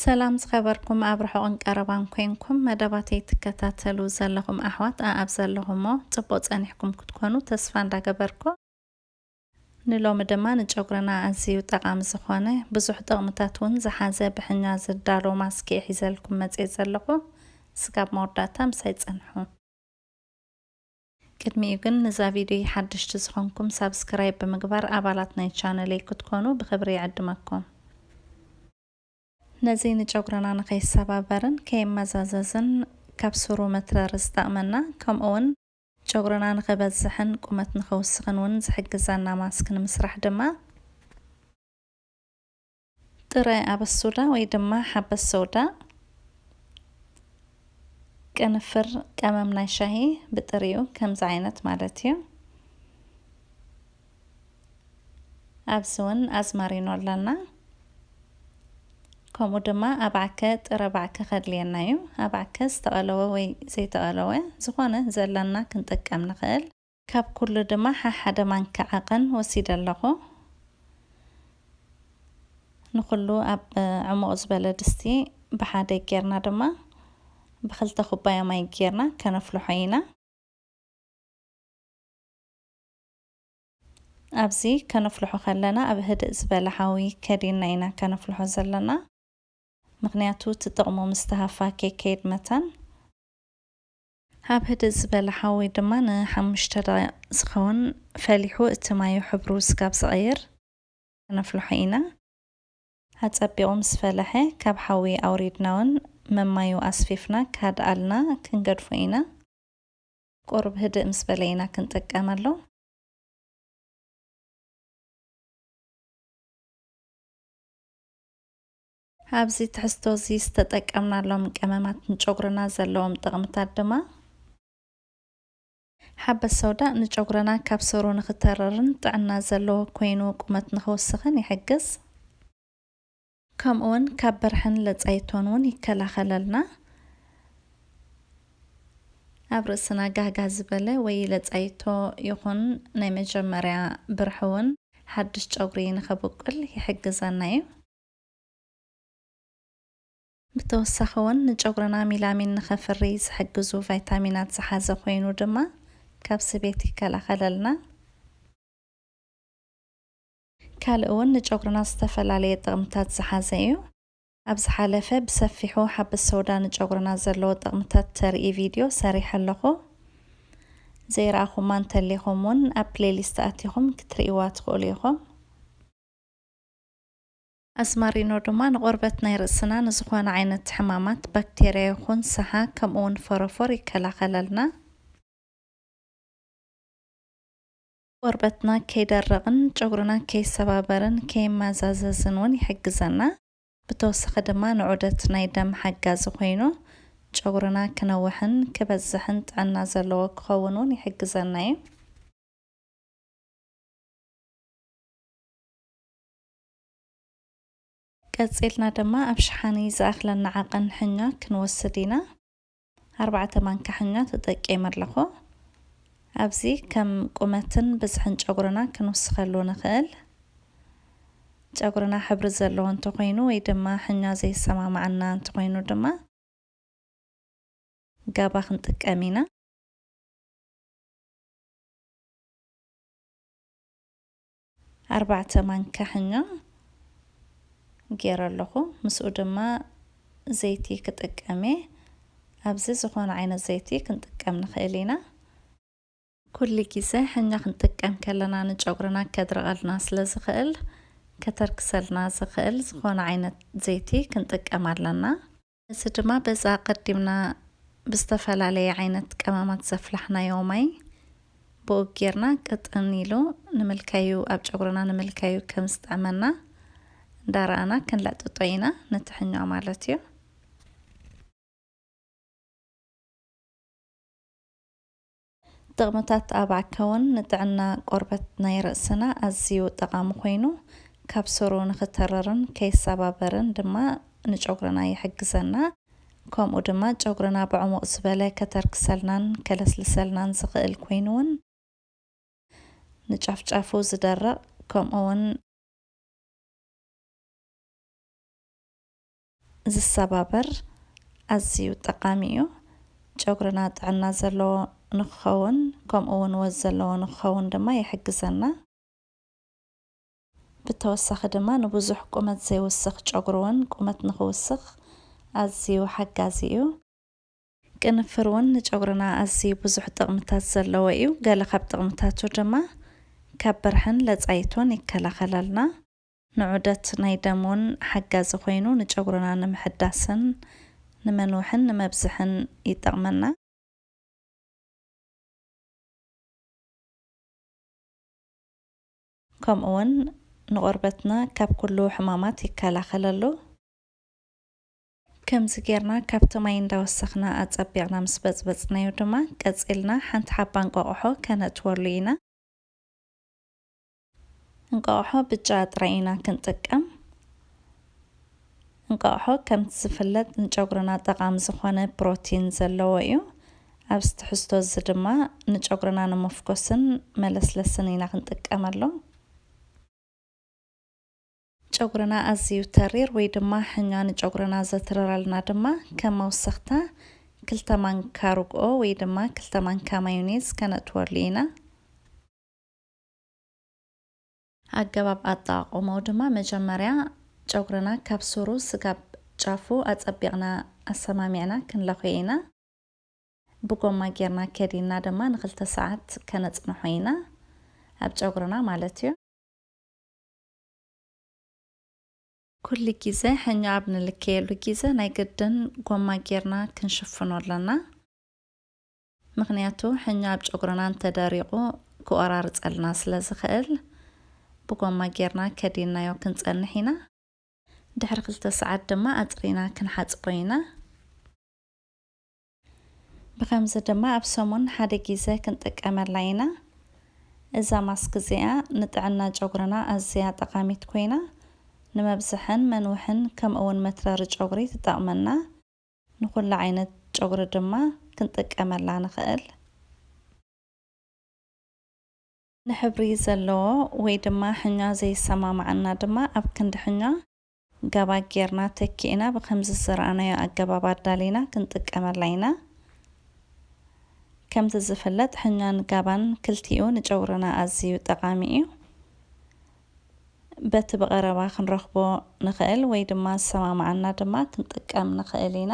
ሰላም ዝኸበርኩም ኣብ ርሑቕን ቀረባን ኮንኩም መደባተይ ትከታተሉ ዘለኹም ኣሕዋት ኣኣብ ዘለኹሞ ጽቡቕ ጸኒሕኩም ክትኮኑ ተስፋ እንዳገበርኩ፣ ንሎሚ ድማ ንጨጉርና ኣዝዩ ጠቓሚ ዝኾነ ብዙሕ ጥቕምታት እውን ዝሓዘ ብሕኛ ዝዳሎ ማስክ እየ ሒዘልኩም መጽየ ዘለኹ። ስጋብ መወዳእታ ምሳይ ጸንሑ። ቅድሚኡ ግን ንዛ ቪድዮ ሓደሽቲ ዝኾንኩም ሳብስክራይብ ብምግባር ኣባላት ናይ ቻነለይ ክትኮኑ ብኽብሪ ይዕድመኩም። ነዚ ንጨጉርና ንኸይሰባበርን ከይመዛዘዝን ካብ ስሩ መትረሪ ዝጠቕመና፣ ከምኡ እውን ጨጉርና ንኸበዝሕን ቁመት ንኸውስኽን እውን ዝሕግዘና ማስክ ንምስራሕ ድማ ጥረ ኣበስ ሶዳ ወይ ድማ ሓበስ ሶዳ፣ ቅንፍር፣ ቀመም ናይ ሻሂ ብጥሪኡ ከምዚ ዓይነት ማለት እዩ። ኣብዚ እውን ኣዝማሪኖ ኣለና። ከምኡ ድማ ኣባዕከ፣ ጥረ ባዕከ ከድልየና እዩ። ኣባዕከ ዝተቐለወ ወይ ዘይተቐለወ ዝኾነ ዘለና ክንጥቀም ንኽእል። ካብ ኩሉ ድማ ሓሓደ ማንካ ዓቐን ወሲደ ኣለኹ። ንኹሉ ኣብ ዕሙቕ ዝበለ ድስቲ ብሓደ ጌርና ድማ ብኽልተ ኩባያ ማይ ጌርና ከነፍልሖ ኢና። ኣብዚ ከነፍልሖ ከለና ኣብ ህድእ ዝበለ ሓዊ ከዲና ኢና ከነፍልሖ ዘለና። ምኽንያቱ እቲ ጥቕሙ ምስ ተሃፋ ከይከይድ መታን። ኣብ ህድእ ዝበለ ሓዊ ድማ ንሓሙሽተ ደቂቕ ዝኸውን ፈሊሑ እቲ ማዩ ሕብሩ ስጋብ ዝቐይር ከነፍልሖ ኢና። ኣጸቢቑ ምስ ፈለሐ ካብ ሓዊ ኣውሪድና እውን መማዩ ኣስፊፍና ካድኣልና ክንገድፎ ኢና። ቁሩብ ህድእ ምስ በለ ኢና ክንጥቀመሉ። ኣብዚ ትሕዝቶ እዚ ዝተጠቀምናሎም ቀመማት ንጨጉርና ዘለዎም ጥቕምታት ድማ፣ ሓበስ ሰውዳ ንጨጉርና ካብ ሰሩ ንኽተረርን ጥዕና ዘለዎ ኮይኑ ቁመት ንኽውስኽን ይሕግዝ። ከምኡውን ካብ ብርሕን ለጻይቶን እውን ይከላኸለልና። ኣብ ርእስና ጋህጋህ ዝበለ ወይ ለጻይቶ ይኹን ናይ መጀመርያ ብርሒ እውን ሓድሽ ጨጉሪ ንኸብቁል ይሕግዘና እዩ። ብተወሳኺ እውን ንጨጉርና ሚላሚን ንኸፍሪ ዝሕግዙ ቫይታሚናት ዝሓዘ ኮይኑ ድማ ካብ ስቤት ይከላኸለልና። ካልእ እውን ንጨጉርና ዝተፈላለየ ጥቕምታት ዝሓዘ እዩ። ኣብ ዝሓለፈ ብሰፊሑ ሓበስ ሰውዳ ንጨጉርና ዘለዎ ጥቕምታት ተርኢ ቪድዮ ሰሪሐ ኣለኹ። ዘይረኣኹማ እንተሊኹም እውን ኣብ ፕሌሊስት ኣቲኹም ክትርእይዋ ትኽእሉ ኢኹም። ኣዝማሪኖ ድማ ንቆርበት ናይ ርእስና ንዝኾነ ዓይነት ሕማማት፣ ባክቴርያ ይኹን ሰሃ፣ ከምኡ እውን ፎረፎር ይከላኸለልና። ቆርበትና ከይደርቕን ጨጉርና ከይሰባበርን ከይመዛዘዝን እውን ይሕግዘና። ብተወሳኺ ድማ ንዑደት ናይ ደም ሓጋዚ ኮይኑ ጨጉርና ክነውሕን ክበዝሕን ጥዕና ዘለዎ ክኸውን እውን ይሕግዘና እዩ። ቀጺልና ድማ ኣብ ሸሓኒ ዝኣኽለና ዓቐን ሕኛ ክንወስድ ኢና። ኣርባዕተ ማንካ ሕኛ ተጠቂመ ኣለኹ። ኣብዚ ከም ቁመትን ብዝሕን ጨጉርና ክንውስኸሉ ንኽእል። ጨጉርና ሕብሪ ዘለዎ እንተኾይኑ ወይ ድማ ሕኛ ዘይሰማማዓና እንተኾይኑ ድማ ጋባ ክንጥቀም ኢና። ኣርባዕተ ማንካ ሕኛ ገይረ ኣለኹ። ምስኡ ድማ ዘይቲ ክጥቀም እየ። ኣብዚ ዝኾነ ዓይነት ዘይቲ ክንጥቀም ንኽእል ኢና። ኩሉ ግዜ ሕኛ ክንጥቀም ከለና ንጨጉርና ከድርቐልና ስለ ዝኽእል፣ ከተርክሰልና ዝኽእል ዝኾነ ዓይነት ዘይቲ ክንጥቀም ኣለና። እዚ ድማ በዛ ኣቐዲምና ብዝተፈላለየ ዓይነት ቀመማት ዘፍላሕናዮ ማይ ብኡ ጌርና ቅጥን ኢሉ ንምልካዩ፣ ኣብ ጨጉርና ንምልካዩ ከም ዝጥዕመና እንዳረኣና ክንለጥጦ ኢና፣ ነቲ ሕኛ ማለት እዩ። ጥቕምታት ኣባዕከ እውን ንጥዕና ቆርበት ናይ ርእስና ኣዝዩ ጠቓሚ ኮይኑ፣ ካብ ስሩ ንኽተርርን ከይሰባበርን ድማ ንጨጉርና ይሕግዘና። ከምኡ ድማ ጨጉርና ብዕሙቕ ዝበለ ከተርክሰልናን ከለስልሰልናን ዝኽእል ኮይኑ እውን፣ ንጫፍጫፉ ዝደርቕ፣ ከምኡ እውን ዝሰባበር ኣዝዩ ጠቓሚ እዩ። ጨጉርና ጥዕና ዘለዎ ንክኸውን፣ ከምኡ እውን ወዝ ዘለዎ ንክኸውን ድማ ይሕግዘና። ብተወሳኺ ድማ ንብዙሕ ቁመት ዘይውስኽ ጨጉሪ እውን ቁመት ንክውስኽ ኣዝዩ ሓጋዚ እዩ። ቅንፍር እውን ንጨጉርና ኣዝዩ ብዙሕ ጥቕምታት ዘለዎ እዩ። ገለ ካብ ጥቕምታቱ ድማ ካብ ብርሕን ለጻይቶን ይከላኸለልና። ንዑደት ናይ ደም እውን ሓጋዚ ኮይኑ ንጨጉርና ንምሕዳስን ንመንውሕን ንመብዝሕን ይጠቕመና። ከምኡ እውን ንቆርበትና ካብ ኩሉ ሕማማት ይከላኸለሉ። ከምዚ ጌርና ካብቲ ማይ እንዳወሰኽና ኣጸቢቕና ምስ በጽበጽናዮ ድማ፣ ቀጺልና ሓንቲ ሓባ እንቋቑሖ ከነእትወሉ ኢና። እንቋቑሖ ብጫ ጥራይ ኢና ክንጥቀም። እንቋቑሖ ከምቲ ዝፍለጥ ንጨጉርና ጠቓሚ ዝኾነ ፕሮቲን ዘለዎ እዩ። ኣብዚ ትሕዝቶ እዚ ድማ ንጨጉርና ንመፍኮስን መለስለስን ኢና ክንጥቀመሉ። ጨጉርና ኣዝዩ ተሪር ወይ ድማ ሕኛ ንጨጉርና ዘትርረልና ድማ ከም መወሰኽታ ክልተ ማንካ ርግኦ ወይ ድማ ክልተ ማንካ ማዮኔዝ ከነእትወሉ ኢና። ኣገባብ ኣጠቓቕምኡ ድማ መጀመርያ ጨጉርና ካብ ሱሩ ስጋብ ጫፉ ኣጸቢቕና ኣሰማሚዕና ክንለኽዮ ኢና። ብጎማ ጌርና ከዲንና ድማ ንክልተ ሰዓት ከነጽንሖ ኢና፣ ኣብ ጨጉርና ማለት እዩ። ኩሉ ግዜ ሕኛ ኣብ ንልከየሉ ግዜ ናይ ግድን ጎማ ጌርና ክንሽፍኖ ኣለና። ምኽንያቱ ሕኛ ኣብ ጨጉርና እንተደሪቑ ክቆራርጸልና ስለ ዝኽእል ብጎማ ጌርና ከዲንናዮ ክንጸንሕ ኢና። ድሕሪ ክልተ ሰዓት ድማ ኣጽሪና ክንሓጽቦ ኢና። ብኸምዚ ድማ ኣብ ሰሙን ሓደ ግዜ ክንጥቀመላ ኢና። እዛ ማስክ እዚኣ ንጥዕና ጨጉርና ኣዝያ ጠቓሚት ኮይና፣ ንመብዝሕን መንውሕን ከምኡ እውን መትረሪ ጨጉሪ ትጠቕመና። ንኹሉ ዓይነት ጨጉሪ ድማ ክንጥቀመላ ንኽእል። ንሕብሪ ዘለዎ ወይ ድማ ሕኛ ዘይሰማማዓና ድማ ኣብ ክንዲ ሕኛ ጋባ ጌርና ተኪእና ብኸምዚ ዝረኣናዮ ኣገባብ ኣዳሊና ክንጥቀመላ ኢና። ከምቲ ዝፍለጥ ሕኛን ጋባን ክልቲኡ ንጨጉርና ኣዝዩ ጠቓሚ እዩ። በቲ ብቐረባ ክንረኽቦ ንኽእል ወይ ድማ ዝሰማማዓና ድማ ክንጥቀም ንኽእል ኢና።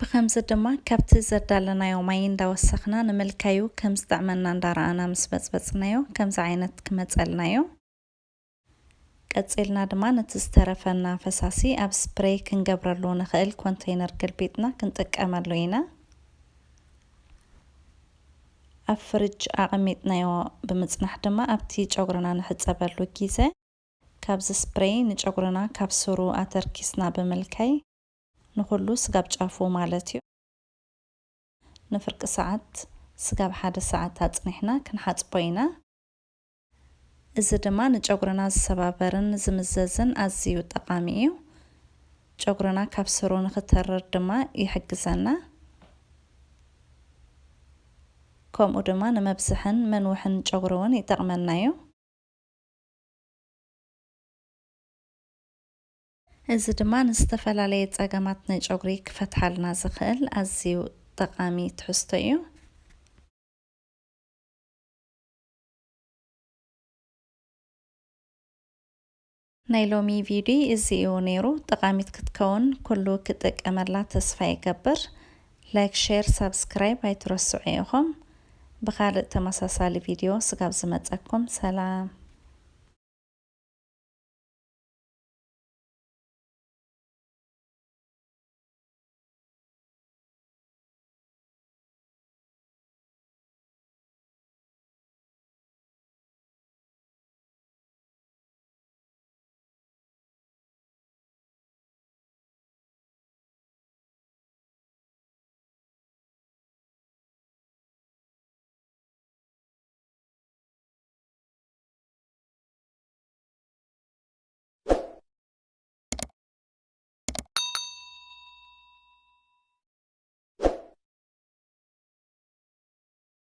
ብኸምዚ ድማ ካብቲ ዘዳለናዮ ማይ እንዳወሰኽና ንምልካዩ ከም ዝጥዕመና እንዳረኣና ምስ በጽበጽናዮ ከምዚ ዓይነት ክመጸልና እዩ። ቀጺልና ድማ ነቲ ዝተረፈና ፈሳሲ ኣብ ስፕሬይ ክንገብረሉ ንኽእል ኮንተይነር ገልቢጥና ክንጥቀመሉ ኢና። ኣብ ፍርጅ ኣቐሚጥናዮ ብምጽናሕ ድማ ኣብቲ ጨጉርና ንሕጸበሉ ግዜ ካብዚ ስፕሬይ ንጨጉርና ካብ ስሩ ኣተርኪስና ብምልካይ ንኹሉ ስጋብ ጫፉ ማለት እዩ። ንፍርቂ ሰዓት ስጋብ ሓደ ሰዓት ኣጽኒሕና ክንሓጽቦ ኢና። እዚ ድማ ንጨጉርና ዝሰባበርን ዝምዘዝን ኣዝዩ ጠቓሚ እዩ። ጨጉርና ካብ ስሩ ንኽተርር ድማ ይሕግዘና። ከምኡ ድማ ንመብዝሕን መንውሕን ጨጉሪ እውን ይጠቕመና እዩ። እዚ ድማ ንዝተፈላለየ ጸገማት ናይ ጨጉሪ ክፈትሓልና ዝኽእል ኣዝዩ ጠቓሚ ትሕዝቶ እዩ። ናይ ሎሚ ቪድዮ እዚ እዩ ነይሩ። ጠቓሚት ክትከውን ኩሉ ክጥቀመላ ተስፋ ይገብር። ላይክ፣ ሼር፣ ሳብስክራይብ ኣይትረስዑ ኢኹም። ብኻልእ ተመሳሳሊ ቪድዮ ስጋብ ዝመጸኩም ሰላም።